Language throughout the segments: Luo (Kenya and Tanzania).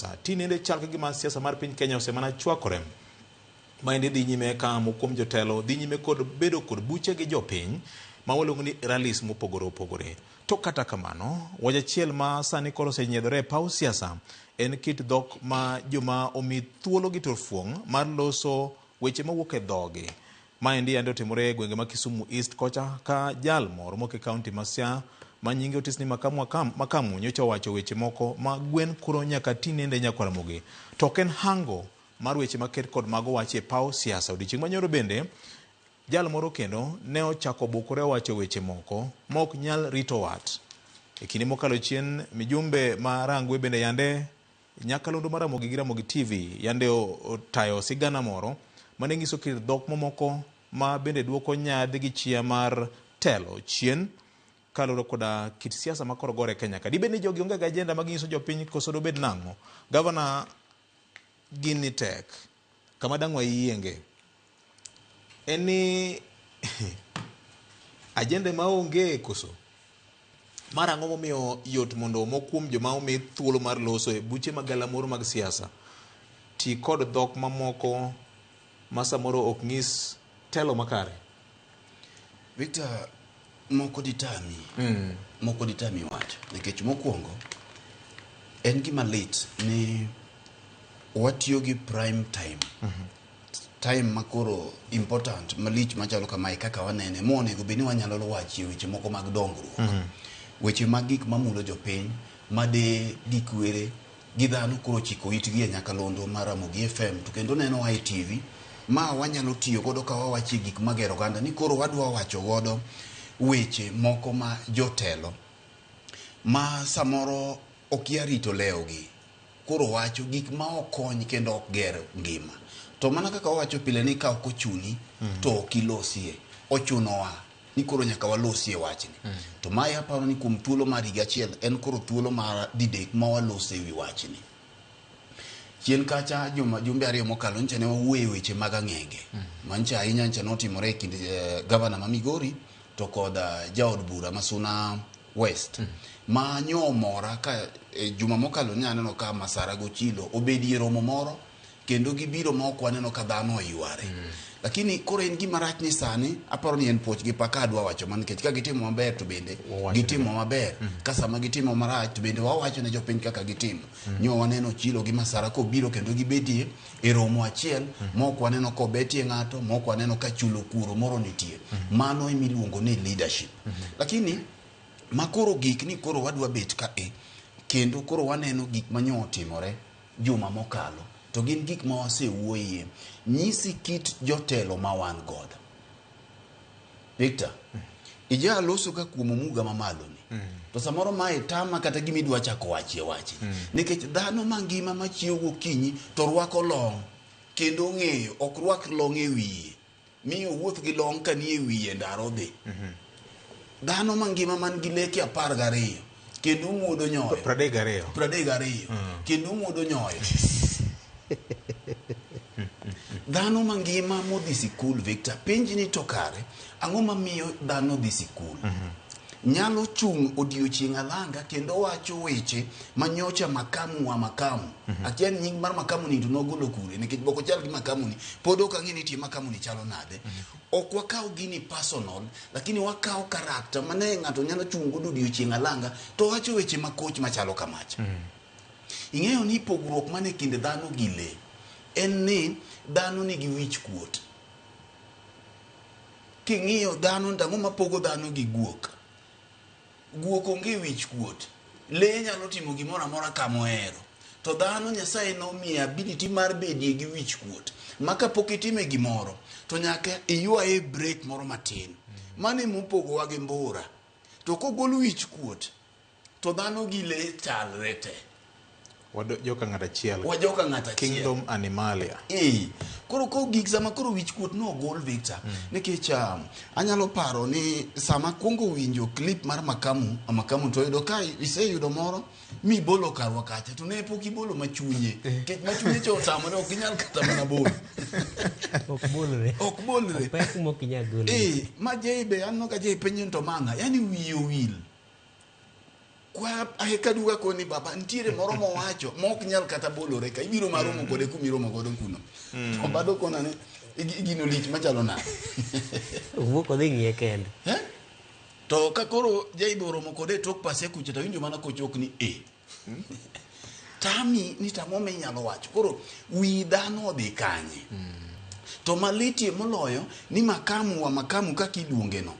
siasa. Tinende chal ka gima siasa mar piny Kenya osemana chwakore. Maendi dhi nyime ka moko kuom jotelo dhi nyime kod bedo kod buche gi jopiny ma waluongo ni rallies mopogore opogore. To kata kamano, wach achiel ma sani koro osenyiedhore e paw siasa en kit dhok ma joma omi thuolo gi turfuong' mar loso weche mawuok e dhogi. Maendi yande otimore e gwenge ma Kisumu East kocha ka jal moro moke kaunti ma Siaya ma nyinge otis ni Makamu, Makamu nyocha owacho weche moko ma gwen kuro nyaka tinende nyakwar Ramogi. To ok en hango mar weche maket kod mago wachi e paw siasa. Odiochieng' manyoro bende, jal moro kendo ne ochako bukore owacho weche moko ma ok nyal rito wat. E kinde mokalo chien, mijumbe ma Rangwe bende yande nyakalondo mar Ramogi gi Ramogi TV yande otayo sigana moro mane nyiso kit dhok mamoko ma bende duoko nyadhi gi chia mar telo chien kaluwore koda kit siasa ma koro gore e Kenya ka. Dibed ni jogi onge gi agenda ma ginyiso jopiny koso dobed nang'o? Gavana, gini tek. Kama dang' wayienge en ni agenda ma onge koso? Mar ang'o momiyo yot mondo moko kuom joma omi thuolo mar loso e buche mag galamoro mag siasa ti kod dhok mamoko ma samoro ok nyis telo makare? Victor, moko ditami. Moko ditami wacho. Nikech mokwongo, en gima lit ni watiyo gi prime time. Time makoro important malich machalo kamae kaka wanene monego bed ni wanyalo wachie weche moko mag dongruok. Weche mag gik mamulo jopiny, made gi kwere gi dhano koro chiko itgi e nyakalondo mar Ramogi FM to kendo nenowa e TV ma wanyalo tiyo godo ka wawachie gik magero oganda ni koro wadwa wacho godo weche moko ma jotelo ma samoro okia rito lewgi koro wacho gik ma ok kony kendo ok ger ngima. To mana kaka wawacho pile ni ka ok ochuni to ok ilosie. Ochunowa ni koro nyaka walosie wachni. To mae aparo ni kuom thuolo mar higa achiel en koro thuolo mar didek ma walose wi wachni. Chien kacha juma jumbe ariyo mokalo nyicha ne wawuoye weche mag ang'enge. Manyicha ahinya nyicha notimore e kind gavana ma Migori to kod jaod bura ma Suna West. Ma nyo omora ka juma mokalo ne aneno ka Masara Gochilo obedie romo moro kendo gibiro ma ok waneno ka dhano oyware. Lakini koro en gima rach ni sani aparo ni en puoch gi paka adwa wacho mana nikech ka gitimo maber to bende gitimo maber. Ka sama gitimo marach to bende wawacho ne jopiny kaka gitimo. Nyo waneno Chilo gi Masara kobiro kendo gibedie e romo achiel ma ok waneno kobetie ng'ato, ma ok waneno ka chulo kuoro moro nitie. Mano ema iluongo ni leadership. Lakini ma koro gik ni koro wadwa bet ka e kendo koro waneno gik manyo otimore juma mokalo to gin gik ma wasewuoyie. Nyisi kit jotelo ma wan godo. Victor, ija loso ka kuom omuga mamalo ni. To samoro mae tama kata gima idwa chako wachie wachi. Nikech dhano mangima machiew gokinyi to rwako long kendo ong'eyo ok rwak long e wiye. Mi owuoth gi long ka nie wiye ndaro dhi. Dhano mangima man gi leke 12 kendo muodo nyoyo. 32. 32. Kendo muodo nyoyo. Dhano mangima modhi sikul, Victor, penj ni to kare, ang'o mamiyo dhano dhi sikul? Nyalo chung' odiochieng' alanga kendo wacho weche manyocha makamu wa makamu. Akia ni nying mar makamu ni to nogolo kure, nikech bok ochal gi makamu ni. Pod ok ang'e ni tie makamu ni chalo nade. Ok wakaw gini personal, lakini wakaw character mane ng'ato nyalo chung' godo odiochieng' alanga to wacho weche makoch machalo kamacha. Ing'eyo ni pogruok mane kind dhano gi lee en ni dhano nigi wich kuot. King'iyo dhano to ang'o mapogo dhano gi guok? Guok onge wich kuot. Lee nyalo timo gimoro amora kama ohero. To dhano Nyasaye nomiye ability mar bedie gi wich kuot. Ma kapok itime gimoro to nyaka iywaye break moro matin. Mano ema opogowa gi mbura. To kogol wich kuot to dhano gi lee chalre te. Wajoka ng'at achiel. Wajoka ng'at achiel. Kingdom Animalia. Koro ko gik sama koro wich kuot nogol Victor. Nikech anyalo paro ni sama akwongo winjo clip mar Makamu, Makamu to yudo ka iseyudo moro mibolo karwa kacha to ne pok ibolo machunye. Nikech machunye cha otamore ok inyal kata mana bolo. Ok bolre. Ok bolre. Opek mok inyal golo. Ma Jay be aneno ka Jay penjo ni to mang'a, yani wiye owil. Kwa ahe kaduga koni baba nitiere moro mowacho mok nyal kata bolore ka ibiro maromo kode kumiromo godo kuno. To bado kona ni gino lich machalo nade. Owuok odhi ng'iye kende. Eh? To ka koro jaibo oromo kode e tok pasia kucha to winjo mana kochok ni e. Tami ni tang'o minyalo wacho. Koro wi dhano odhi kanye? To malitie moloyo ni makamu wa makamu kaka iluonge no.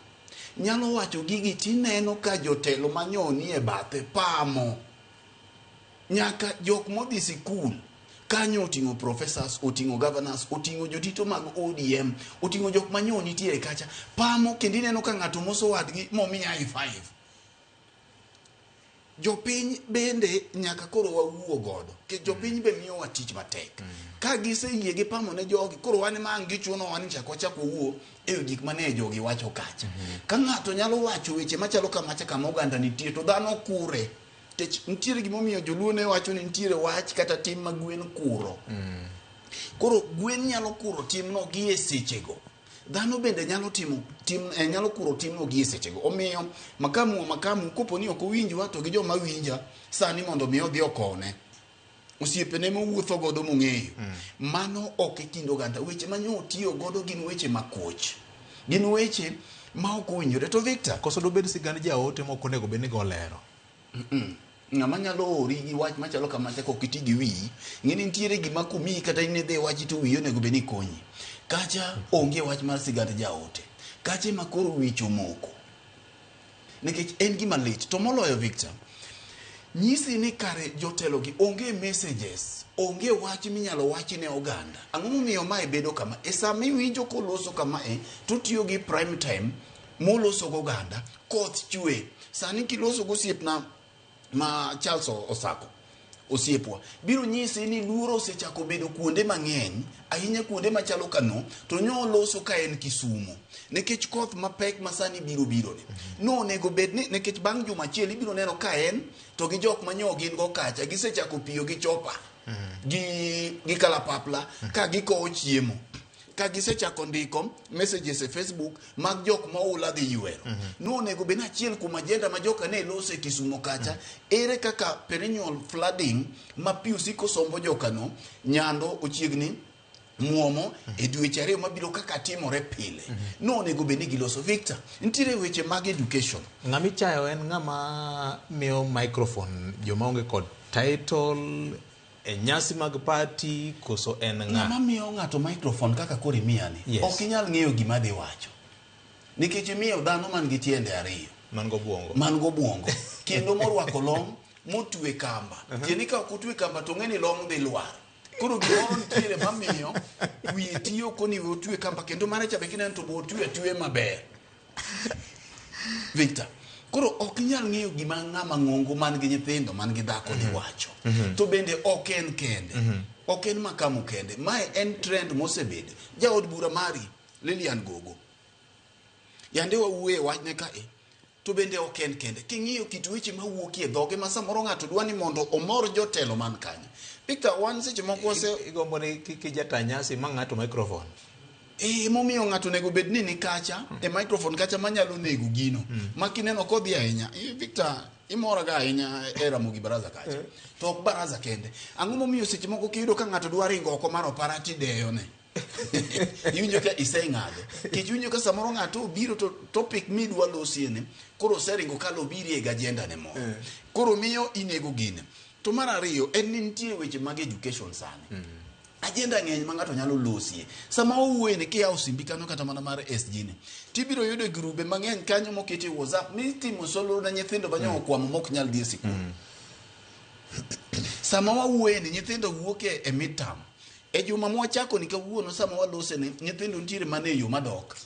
Nyalo wacho gigi tineno ka jotelo manyoni e bathe pamo. Nyaka jok modhi sikul kanyo oting'o professors, oting'o governors, oting'o jotito mag ODM, oting'o jok manyo nitiere kacha. Pamo kendo ineno ka ng'ato moso wadgi momiya high five. Jopiny bende nyaka koro wawuo godo. Nikech jopiny be miyowa tich matek. Ka giseyie gi pamo ne jogi, koro wan ema ang' gichunowa ni chak wachak wawuo e wi gik mane jogi wacho kacha. Ka ng'ato nyalo wacho weche machalo kamacha kama oganda nitie to dhano kure. Nikech nitiere gimomiyo joluo ne wacho ni nitiere wach kata tim ma gwen kuro. Koro gwen nyalo kuro timno gi e sechego. Dhano bende nyalo timo tim nyalo kuro timno gi e sechego. Omiyo makamu wa makamu kopo ni ok owinjwa to gi joma winja sani mondo mi odhi okone. Osiepene mowuotho godo mong'eyo. Mano ok e kind oganda. Weche manyo otiyo godo gin weche makoch. Gin weche ma ok owinjore. To Victor, Koso dobed sigand jaote mok onego bed ni go lero. Ng'ama nyalo ori gi wach machalo kamacha kok iti gi wiyi, ng'e ni nitiere gima komiyi kata in idhi wachi to wiyi onego bed ni konyi. Kacha onge wach mar sigand jaote. Kacha ema koro wich omoko. Nikech en gima lit. To moloyo Victor, nyisi ni kare jotelo gi onge messages, onge wach minyalo wachi ne oganda. Ang'o momiyo mae bedo kama? E sama iwinjo koloso kama e, to tiyo gi prime time moloso go oganda, koth chwe. Sani kiloso gosiepna ma Charles Osako osiepwa biro nyisi ni luoro osechako bedo kuonde mang'eny ahinya kuonde machalo Kano to nyo loso ka en Kisumo nikech koth mapek ma sani biro biro ni nonego bed ni nikech bang' juma achiel ibiro neno ka en to gi jok manyo gin go kacha gisechako piyo gi chopa gi kalapapla ka gikowo chiemo ka gisechako ndiko messages e Facebook mag jok ma oula dhi ywero. Nonego bed ni achiel kuom agenda ma joka ne loso e Kisumo kacha, ere kaka perennial flooding ma pi osiko sombo jokano nyando ochiegni muomo e dweche ariyo mabiro kaka timore pile. Nonego bed ni giloso. Victor, nitiere weche mag education. Ng'ama ichayo en ng'ama miyo microphone joma onge kod title e nyasi mag party koso en ng'a? Ng'ama miyo ng'ato microphone kaka koro imiyani, ok inyal ng'eyo gima dhi wacho. Nikech imiyo dhano man gi tiende ariyo. Man gobwongo. Man gobwongo. Kendo morwako long motwe kamba. Tiende ka ok otwe kamba to ng'e ni long dhi lwar. Koro gimoro nitiere mamiyo wiye tiyo koni we otwe kamba kendo mare cha be kineno to be otwe atwe maber. Victor, koro ok inyal ng'eyo gima ng'ama ng'ongo man gi nyithindo man gi dhako dhi wacho. To bende ok en kende. Ok en makamu kende. Mae en trend mosebedo. Jaod bura mari, Lilian Gogo. Yande wawuoye wachne kae. To bende ok en kende. King'iyo kit weche mawuok e dhoge ma samoro ng'ato dwa ni mondo omor jotelo man kanyo. Victor, wan seche moko wase Igombo ni kik ijata nyasi ma ng'ato microphone. Momiyo ng'ato onego bed ni ni kacha e microphone kacha manyalo nego gino. Ma kineno kodhi ahinya, Victor, imoraga ahinya e Ramogi Baraza kacha. To ok baraza kende. Ang'o momiyo seche moko kiyudo ka ng'ato dwa ringo oko mar opara tideyo ne? Iwinjo ka iseng'ado. Kech iwinjo ka samoro ng'ato obiro to topic midwa losie ni, koro oseringo kalo obiro e agenda ne moro. Koro miyo inego gine. To mar ariyo en ni nitie weche mag education sani. Agenda ng'eny ma ng'ato nyalo losie. Sama owuoye ni kiyawo simbi kanyo kata mana mar SG ni, tibiro yudo grube mang'eny kanyo moketi e WhatsApp mitimo solro ne nyithindo manyo okwamo mok nyal dhi e sikul. Sama wawuoye ni nyithindo wuok e midterm. E juma mwachako ni kawuono sama walose ni nyithindo nitiere mana e yo madok.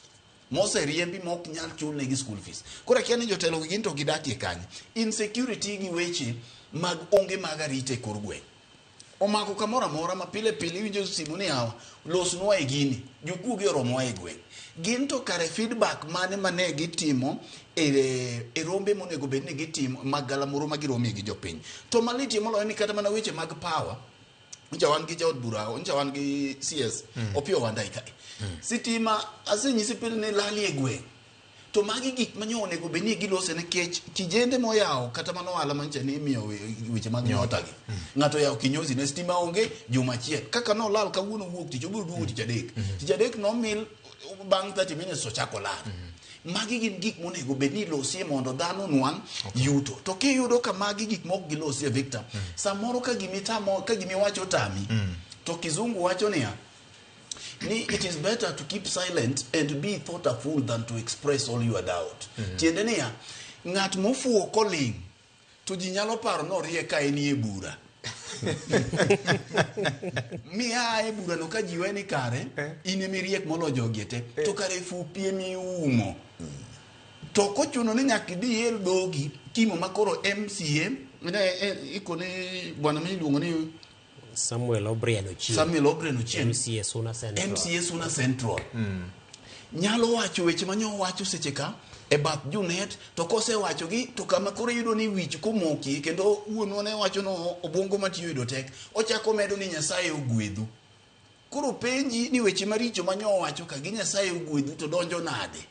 Moseriembi mok nyal chulnegi school fees. Koro akia ni jotelo gi gin to gidakie kanye. Insecurity gi weche mag onge mag arita e kor gweng'. Omako kamoro amora ma pile pile iwinjo simu ni hawa losnwa e gini jokuoge oromowa e gweng'. Gin to kare feedback mane mane gitimo e rombe monego bed ni gitimo mag galamoro ma giromie gi jopiny. To malitie moloyo ni kata mana weche mag power ncha wan gi jaod bura ncha wan gi CS Opiyo Wandayi kae. Sitima asenyisi pile ni lali e gweng'. To To magi gik manyo onego bed ni gilose nikech kijende moyawo kata mana ohala manyicha ni imiyo weche mag nyota gi. Ng'ato oyawo kinyozi ne stima onge juma achiel. Kaka nolal kawuono wuok tich obiro duogo tich adek. Tich adek nomil bang' 30 minutes to ochako lal. Magi gin gik monego bed ni ilosie mondo dhano onwang' yuto. To kiyudo ka magi gik mok gilosie Victor, samoro ka gimitamo ka gimiwacho otami, to kizungu wacho niya, ni it is better to keep silent and be thought a fool than to express all your doubt. Tiende niya, ng'at mofuwo koling' to ji nyalo paro norie ka enie bura. Mi a e burano ka ji we ni kare, in emiriek moloyo jogi te, to kare fupi emiumo. To kochuno ni nyaka idhi el dhogi kimo makoro MCA, ne, ikone bwana miluongo ni Samuel Obrien Ochieng. Samuel Obrien Ochieng. MCA Suna Central. MCA Suna Central. Nyalo wacho weche manyo wacho seche ka e bath Junet to kosewachogi to kama koro iyudo ni wich komoki kendo wuonwa ne wacho no obwongo matiyo yudo tek ochako medo ni Nyasaye ogwedhu. Koro penji ni weche maricho manyo wacho ka gi Nyasaye ogwedhu to donjo nade?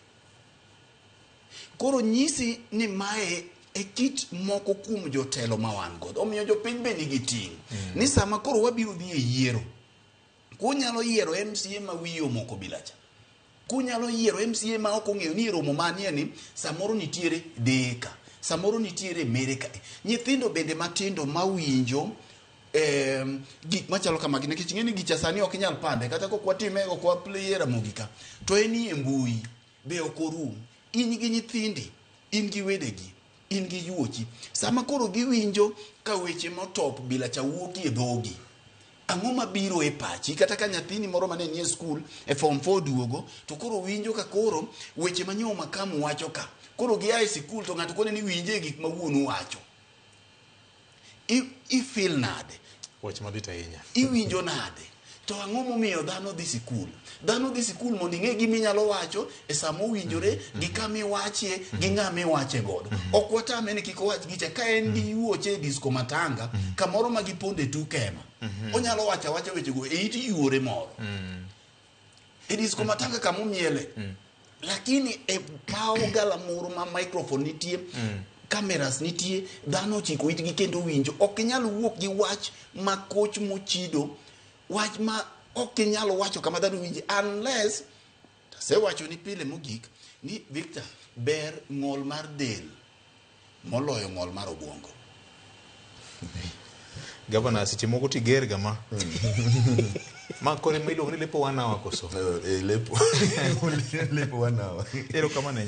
Koro nyisi ni mae e kit moko kuom jotelo ma wan godo. Omiyo jopiny be nigi ting'. Ni sama koro wabiro dhi e yiero, kunyalo yiero MCA ma wiye omoko bila cha. Kunyalo yiero MCA ma ok ong'eyo ni e romo manie ni samoro nitiere deka, samoro nitiere mere ka. Nyithindo bende matindo mawinjo gik machalo kamagi nikech ing'e ni gicha sani ok inyal pande kata kok watime ok waplay Ramogi ka to en e mbui be ok orum. In gi nyithindi, in gi wedegi, in gi yuochi. Sama koro giwinjo ka weche motop bila cha wuok e dhogi, ang'o mabiro e pachi? Kata ka nyathini moro mane nie skul e form 4 duogo, to koro winjo ka koro weche manyo makamu wacho ka. Koro gia e sikul to ng'ato kone ni winje gik ma wuonu wacho. I feel nade? Wach malit ahinya. Iwinjo nade? To ang'o momiyo dhano dhi sikul? Dhano dhi sikul mondo ing'e gima inyalo wacho e sama owinjore gi kama iwachie gi ng'ama iwache godo. Ok watame ni kik owach gicha ka en gi yuoche e disco matanga kamoro ma giponde tuk ema. Onyalo wacho awacha wechego e it yuore moro. E disco matanga kama omiele. Lakini e paw galamoro ma microphone nitie, cameras nitie, dhano ochiko itgi kendo winjo. Ok inyal wuok gi wach ma koch mochido, wach ma ok inyal wacho kama dhano winji unless asewacho ni pile mogik ni Victor ber ng'ol mar del moloyo ng'ol mar obwongo. Gavana seche moko tiger ga ma. Ma kore ma iluongo ni lepo 1 hour koso. Lepo lepo 1 hour. Erokamano.